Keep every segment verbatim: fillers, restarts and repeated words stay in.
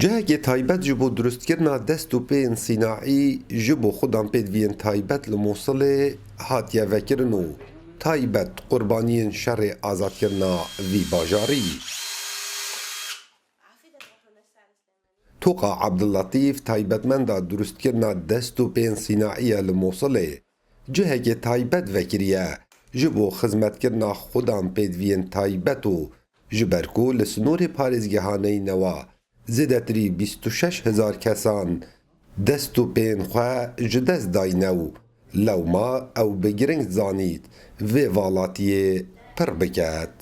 Cihekê taybet ji bo durustkirina dest û pêyên sînaî ji bo xudan pêdiviyên taybet li Mûsilê hatiye vekirin û taybet qurbaniyên şerê azadkirina vî bajarî. Toqa Abdullatîf taybetmenda durustkirina dest û pêyên sînaî ye li Mûsilê. Cihekê taybet vekiriye ji bo xizmetkirina xudan pêdiviyên taybet û ji ber ku li sinorê parêzgehaneyî newa zêdetirî bîst û şeş hezar kesan dest û pêyên xwe ji dest dayne û lewma ew bi giring zanît vê valatiyê pir biket.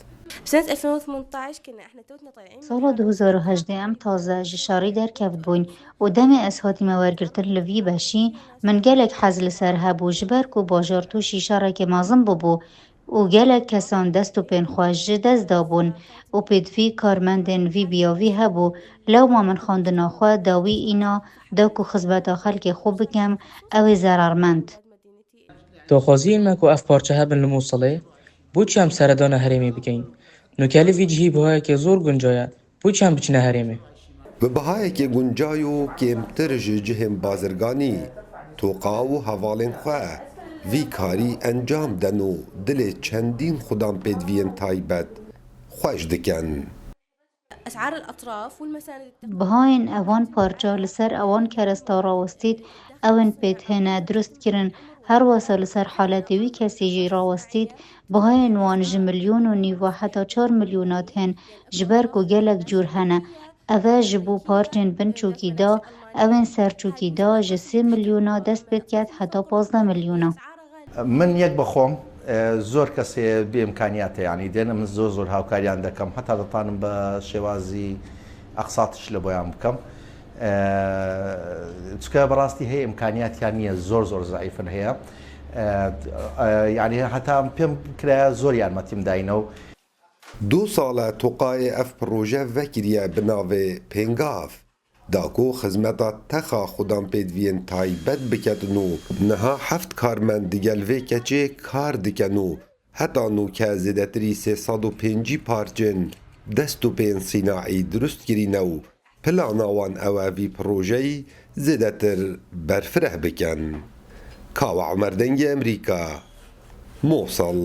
بسنة ألفين وثمنطاش كنا احنا توتنا طالعين من Sala du hezar û hejdeh em taze ji şerî derkevt bûyn û demê ez hatîme wergirtin li vî beşî, min gelek hez li ser hebû, ji ber ku bajar tûşî şerekê mezin bûbû û gelek kesan dest û pên xwe ji dest dabûn û pêdivî karmendên vî biyavî hebû. Lewma min xwendina xwe dawî îna da ku xizmeta xelkê xwe bikim, ew ê zerarmend. Daxwaziyên me ku ev parçe hebin li Mûsilê, bo çi em seredana herêmê bikeyin? Nûkelî vî cihî bihayekê zor gunca ye, bo çi em biçine herêmê? Bi bihayekê guncay û kêmtir ji cihên bazirganî, toqa û hevalên xwe vî karî encam den û dilê çendîn xudan pêdiviyên taybet xweş dikin. أسعار الأطراف والمساند التقليدية. Bihayên evan parça li ser ewan keresta rawestît, ew ên pê dihêne durust kirin, her wesa li ser haletê wî kesî jî rawestît, bihayên wan ji milyon û nîva heta çar milyona dihên, ji ber ku gelek cûr hene. Ev e ji bo parçên bin çokî da, ew ên ser çokî da ji sê milyona dest pê diket heta pazdeh milyona. من یەک بە خۆم زۆر کەسێ بێ ئیمکانیاتە، یانی دێنە من زۆر زۆر هاوکاریان دەکەم، هەتا دەتانم بە شێوازی ئەقساتش لە بۆیان بکەم. چکە بەڕاستی هەیە ئیمکانیاتیان نییە، زۆر زۆر زعیفن هەیە. یعنی هەتا پێم کرایە زۆر یارمەتیم داینە و Du sal e toqayê ev proje vekiriye bi navê Pêngav, da ku xizmeta texa xudan pêdiviyên taybet biketin û niha heft karmend digel vê keçê kar dikin û heta nûke zêdetirî sê sed û pêncî parçên dest û pêyên sînaî durust kirîne û plana wan ew e vî projeyî zêdetir berfireh bikin. Kawa Umer Dengê Emerîka, Mosul.